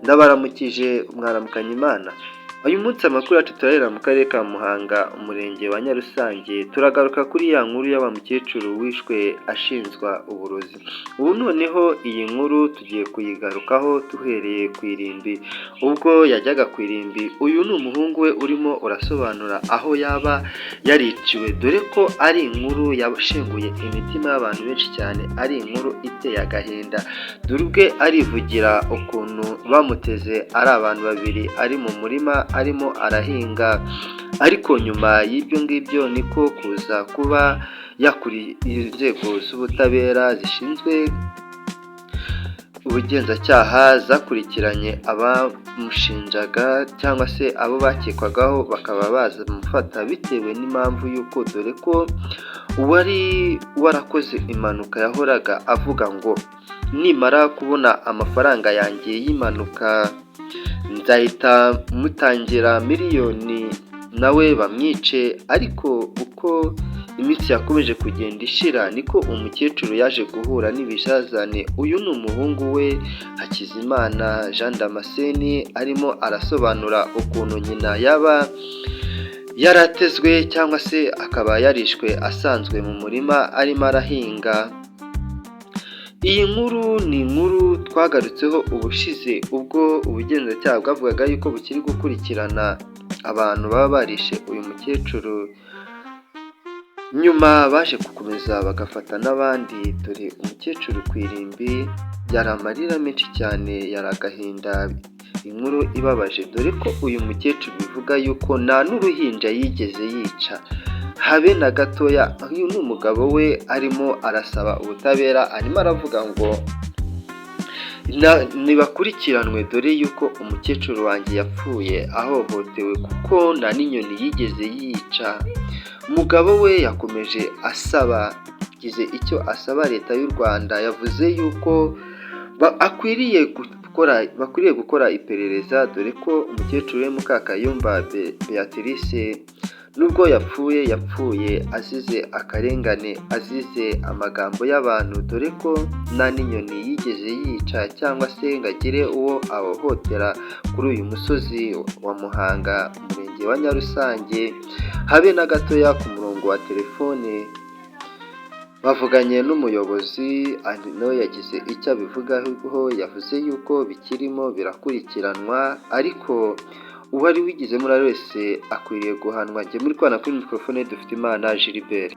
Ndabaramukije, mwaramukanye Imana. Uyu munsi amakuru yacu turahera mu karere ka Muhanga, umurenge wa Nyarusange. Turagaruka kuri ya nkuru y'aba mukecuru wishwe ashinjwa uburozi. Ubu noneho iyi nkuru tugiye kuyigarukaho duhereye ku irimbi. Ubwo yajyaga ku irimbi, uyu ni umuhungu we urimo urasobanura aho yaba yariciwe, dore ko ari inkuru yashenguye imitima y'abantu benshi cyane, ari inkuru iteye agahinda. Dore ubwe arivugira ukuntu bamuteze ari abantu babiri, ari mu murima arimo arahinga, ariko nyuma y'ibyo ngibyo niko kuza kuba yakuriye inzego z'ubutabera zishinzwe ubugenzacyaha zakurikiranye abamushinjaga cyangwa se abo bakekwagaho, bakaba bazamufata bitewe n'impamvu y'uko, dore ko uwari warakoze impanuka yahoraga avuga ngo: "Nimara kubona amafaranga yanjye y'impanuka nzahita mutangira miliyoni nawe bamwice." Ariko uko iminsi yakomeje kugenda ishira, niko umukecuru yaje guhura n'ibizazane. Uyu ni umuhungu we Hakizimana Jean Damascene, arimo arasobanura ukuntu nyina yaba yaratezwe cyangwa se akaba yarishwe asanzwe mu murima arimo arahinga. Iyi nkuru ni inkuru twagarutseho ubushize, ubwo ubugenzacyaha bwavugaga yuko bukiri gukurikirana abantu baba barishe uyu mukecuru. Nyuma baje gukomeza bagafata n'abandi. Dore umukecuru ku irimbi, yari amarira menshi cyane, yari agahinda, inkuru ibabaje, dore ko uyu mukecuru bivuga yuko nta n'uruhinja yigeze yica habe na gatoya. Uyu ni umugabo we arimo arasaba ubutabera, arimo aravuga ngo ntibakurikiranwe, dore yuko umukecuru wanjye yapfuye ahohotewe, kuko nta n'inyoni yigeze yica. Umugabo we yakomeje asaba, yagize icyo asaba Leta y'u Rwanda. Yavuze yuko akwiriye gukora, bakwiriye gukora iperereza, dore ko umukecuru we Mukakayumba Beatrice, nubwo yapfuye, yapfuye azize akarengane, azize amagambo y'abantu, dore ko nta n'inyoni yigeze yica cyangwa se ngo agire uwo ahohotera kuri uyu musozi wa Muhanga, umurenge wa Nyarusange, habe na gatoya. Ku murongo wa telefone bavuganye n'umuyobozi, nawe yagize icyo abivugaho. Yavuze yuko bikirimo birakurikiranwa, ariko uwari wigizemo uruhare wese akwiriye guhanwa. Njye muri kwana kuri mikorofone dufite Imana Gilbert.